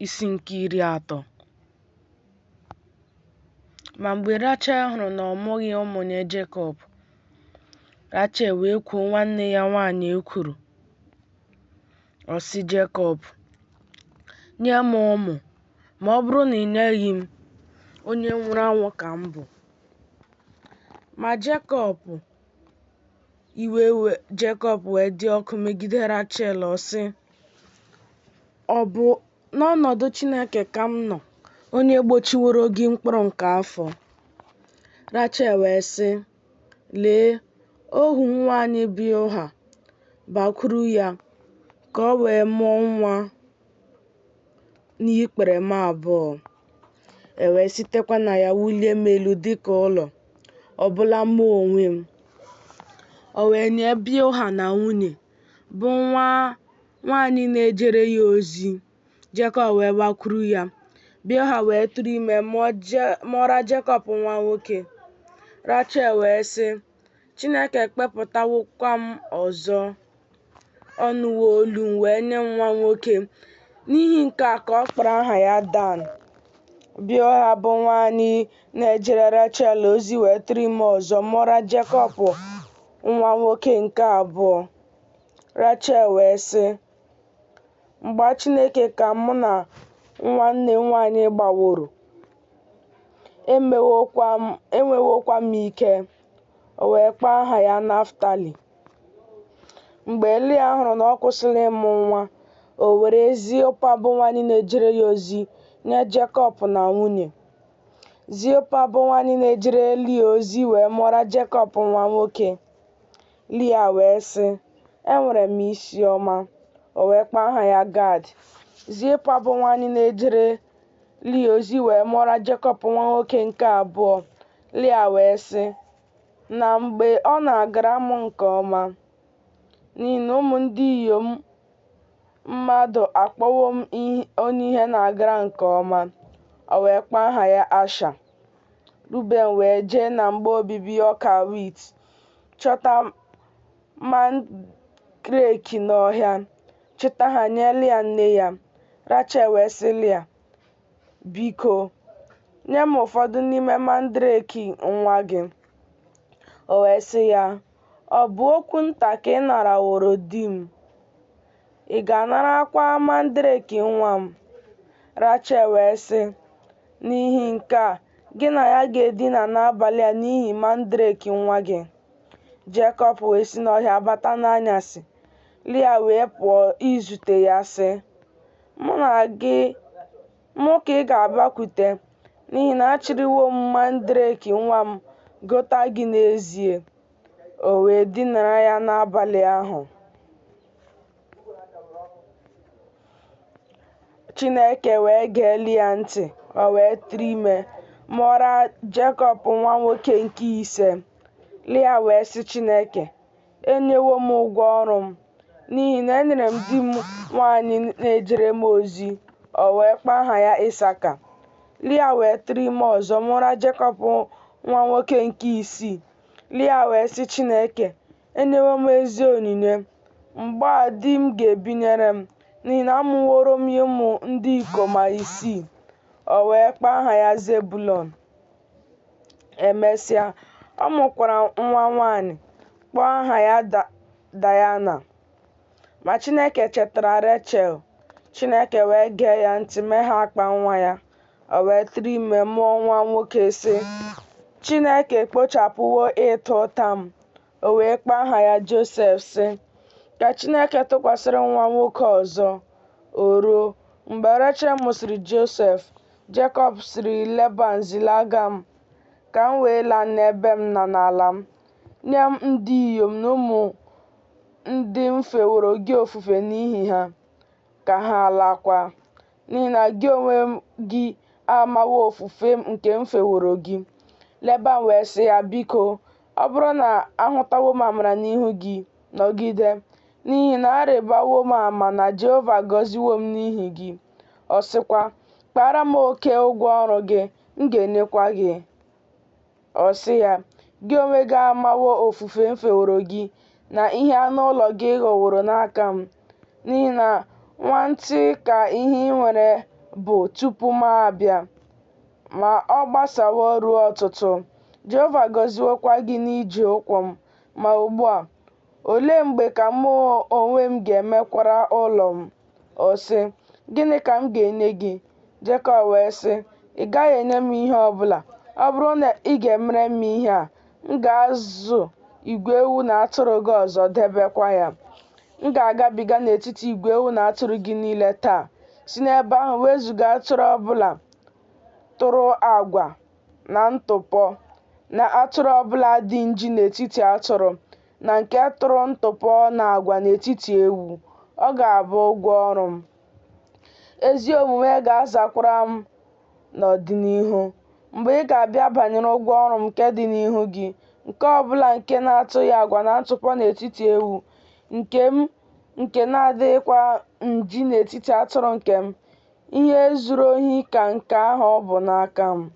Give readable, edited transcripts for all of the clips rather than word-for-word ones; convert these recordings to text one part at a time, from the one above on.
Isi nke 30. Ma mgbe Rachel hụrụ na ọ mụghị ụmụ nye Jekọb, Rachel wee kwoo nwanne ya nwaanyị ekworo. Ọ sị Jekọb, Nye m ụmụ, ma ọ bụrụ na i nyeghị m, onye nwụrụ anwụ ka m bụ. Ma Jekọb iwe Jekọb wee dị ọkụ megide Rachel, ọ sị, Ọ bụ n'ọnọdụ Chineke ka m nọ, onye gbochiworo gị mkpụrụ nke afọ? Rachel wee sị, Lee, ohu m nwaanyị Bilha, bakwuru ya, ka o wee mụọ nwa n'ikpere m abụọ, e wee sitekwa na ya wulie m elu dị ka ụlọ, ọbụla mụ onwe m. O wee nye Bilha na nwunye, bụ nwa nwaanyị na-ejere ya ozi. Jekọb wee gbakwuru ya. Bilha wee tụrụ ime mụọra Jekọb nwa nwoke. Rachel wee sị, Chineke ekpepụtawokwa m ọzọ, ọ nụwo olu m wee nye m nwa nwoke. N'ihi nke a ka ọ kpọrọ aha ya Dan. Bilha bụ nwaanyị na-ejere Rachel ozi wee tụrụ ime ọzọ mụọra Jekọb nwa nwoke nke abụọ. Rachel wee sị, Mgba Chineke ka mụ na nwanne m nwaanyị gbaworo, enwewokwa m ike. O wee kpọọ aha ya Naftali. Mgbe Lia hụrụ na ọ kwụsịla ịmụ nwa, o were Zilpa bụ nwaanyị na-ejere ya ozi nye Jekọb na nwunye. Zilpa bụ nwaanyị na-ejere Lia ozi wee mụọra Jekọb nwa nwoke. Lia wee sị, Enwere m isi ọma. O wee kpọọ aha ya Gad. Zilpa bụ nwaanyị na-ejere Lia ozi wee mụọra Jekọb nwa nwoke nke abụọ. Lia wee sị, Na mgbe ọ na-agara m nke ọma, n'ihi na ụmụ ndị inyom mmadụ akpọwo m onye ihe na-agara nke ọma. O wee kpọọ aha ya Asha. Ruben wee jee na mgbe obibi ọka wit, chọta mandreki n'ọhịa, chịta ha nye Lia nne ya. Rachel wee sị Lia, Biko, nye m ụfọdụ n'ime mandreki nwa gị. O wee sị ya, Ọ bụ okwu nta ka ị naraworo di m? Ị ga-anarakwa mandreki nwa m? Rachel wee sị, N'ihi nke a, gị na ya ga-edina n'abalị a n'ihi mandreki nwa gị. Jekọb wee si n'ọhịa bata n'anyasị. Lia wee pụọ izute ya, sị, Mụ ka ị ga-abịakwute, n'ihi na achịrịwo m mandreki nwa m gota gị n'ezie. O wee dinara ya n'abalị ahụ. Chineke wee gee Lia ntị, o wee tụrụ ime, mụọra Jekọb nwa nwoke nke ise. Lia wee sị Chineke, Enyewo m ụgwọ ọrụ m, n'ihi na enyere m di m nwaanyị na-ejere m ozi. O wee kpọọ aha ya Ịsaka. Lia wee tụrụ ime ọzọ, mụọra Jekọb nwa nwoke nke isii. Lia wee sị Chineke, Enyewo m ezi onyinye. Mgbe a di m ga-ebinyere m, n'ihi na amụworo m ya ụmụ ndị ikom isii. O wee kpọọ aha ya Zebulọn. Emesịa, ọ mụkwara nwa nwaanyị, kpọọ aha ya Daịna. Ma Chineke chetara Rechel, Chineke wee gee ya ntị meghee akpa nwa ya. O wee tụrụ ime mụọ nwa nwoke, sị, Chineke ekpochapụwo ịta ụta m. O wee kpọọ aha ya Josef, sị, Ka Chineke tụkwasịrị m nwa nwoke ọzọ. O ruo, mgbe Rechel mụsịrị Josef, Jekọb sịrị Leban, Zilaga m, ka m wee laa n'ebe m na n'ala m. Nye m ndị inyom na ụmụ ndị m feworo gị ofufe n'ihi ha, ka ha laakwa. N'ihi na gị onwe gị amawo ofufe nke m feworo gị. Leban wee sị ya, Biko, ọ bụrụ na ahụtawo m amara n'ihu gị, nọgide, n'ihi na arịbawo m ama na Jehova agọziwo m n'ihi gị. Ọ sịkwa, Kpaara m oke ụgwọ ọrụ gị, m ga-enyekwa gị. Ọ sị ya, Gị onwe gị amawo ofufe m feworo gị, na ihe anụ ụlọ gị ghọworo n'aka m, n'ihi na nwantịị ka ihe i nwere bụ tupu mụ abịa, ma ọ gbasawo ruo ọtụtụ, Jehova agọziwokwa gị n'ije ụkwụ m, ma ugbu a, olee mgbe ka mụ onwe m ga-emekwara ụlọ m? Ọ sị, Gịnị ka m ga-enye gị? Jekọb wee sị, Ị gaghị enye m ihe ọ bụla. Ọ bụrụ na ị ga-emere m ihe a, m ga-azụ igwe ewu na atụrụ gị ọzọ, debekwa ya. M ga-agabiga n'etiti igwe ewu na atụrụ gị niile taa, si n'ebe ahụ wezụga atụrụ ọ bụla tụrụ agwa na ntụpọ, na atụrụ ọ bụla dị nji n'etiti atụrụ, na nke tụrụ ntụpọ na agwa n'etiti ewu. Ọ ga-abụ ụgwọ ọrụ m. Ezi omume ga-azakwara m n'ọdịnihu, mgbe ị ga-abịa banyere ụgwọ ọrụ m nke dị n'ihu gị, nke ọ bụla nke na-atụghị agwa na ntụpọ n'etiti ewu nke m, nke na-adịghịkwa nji n'etiti atụrụ nke m, ihe e zuru ohi ka nke ahụ bụ n'aka m.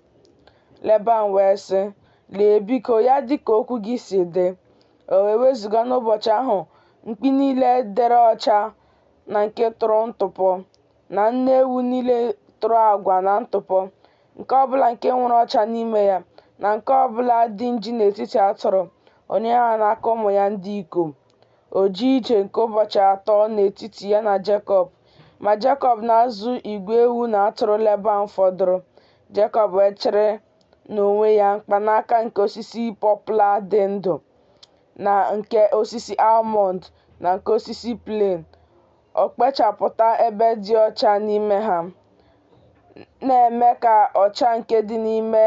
Leban wee sị, Lee, biko, ya dị ka okwu gị si dị. O wee wezụga n'ụbọchị ahụ mkpi niile dere ọcha na nke tụrụ ntụpọ, na nne ewu niile tụrụ agwa na ntụpọ, nke ọ bụla nke nwere ọcha n'ime ya, na nke ọ bụla dị nji n'etiti atụrụ, o nye ha n'aka ụmụ ya ndị ikom. O jee ije nke ụbọchị atọ n'etiti ya na Jekọb. Ma Jekọb na-azụ igwe ewu na atụrụ Leban fọdụrụ. Jekọb wee chịrị n'onwe ya mkpanaka nke osisi pọpla dị ndụ, na nke osisi almọnd, na nke osisi plen. O kpechapụta ebe dị ọcha n'ime ha, na-eme ka ọcha nke dị n'ime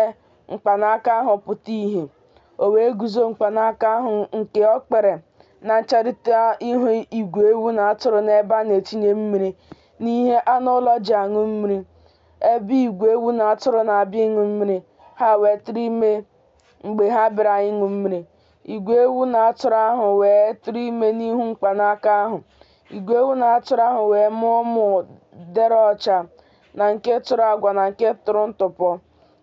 mkpanaka ahụ pụta ìhè. O wee guzo mkpanaka ahụ nke o kpere na ncherịta ihu igwe ewu na atụrụ n'ebe a na-etinye mmiri n'ihe anụ ụlọ ji aṅụ mmiri, ebe igwe ewu na atụrụ na-abịa ịṅụ mmiri, ha wee tụrụ ime mgbe ha bịara ịṅụ mmiri. Igwe ewu na atụrụ ahụ wee tụrụ ime n'ihu mkpanaka ahụ. Igwe ewu na atụrụ ahụ wee mụọ ụmụ dere ọcha, na nke tụrụ agwa na nke tụrụ ntụpọ.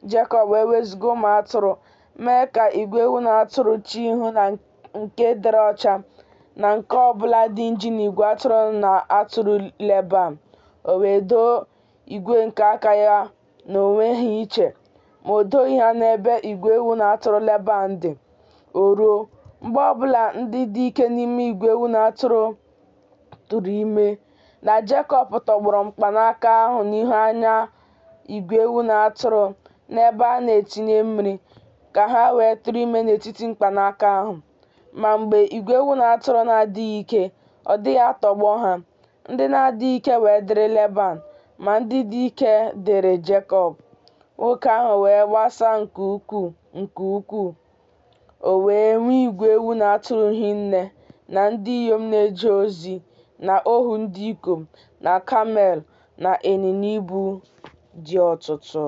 Jekọb wee wezụga ụmụ atụrụ, mee ka igwe ewu na atụrụ chee ihu na nke dere ọcha na nke ọ bụla dị nji n'igwe atụrụ na atụrụ Leban. O wee doo igwe nke aka ya n'onwe ha iche, ma o doghị ha n'ebe igwe ewu na atụrụ Leban dị. O ruo, mgbe ọ bụla ndị dị ike n'ime igwe ewu na atụrụ tụrụ ime, na Jekọb tọgbọrọ mkpanaka ahụ n'ihu anya igwe ewu na atụrụ n'ebe a na-etinye mmiri, ka ha wee tụrụ ime n'etiti mkpanaka ahụ. Ma mgbe igwe ewu na atụrụ na-adịghị ike, ọ dịghị atọgbọ ha. Ndị na-adịghị ike wee dịrị Leban, ma ndị dị ike dịrị Jekọb. Nwoke ahụ wee gbasaa nke ukwuu nke ukwuu. O wee nwee igwe ewu na atụrụ hinne, na ndị inyom na-eje ozi, na ohu ndị ikom, na kamel, na ịnyịnya ibu dị ọtụtụ.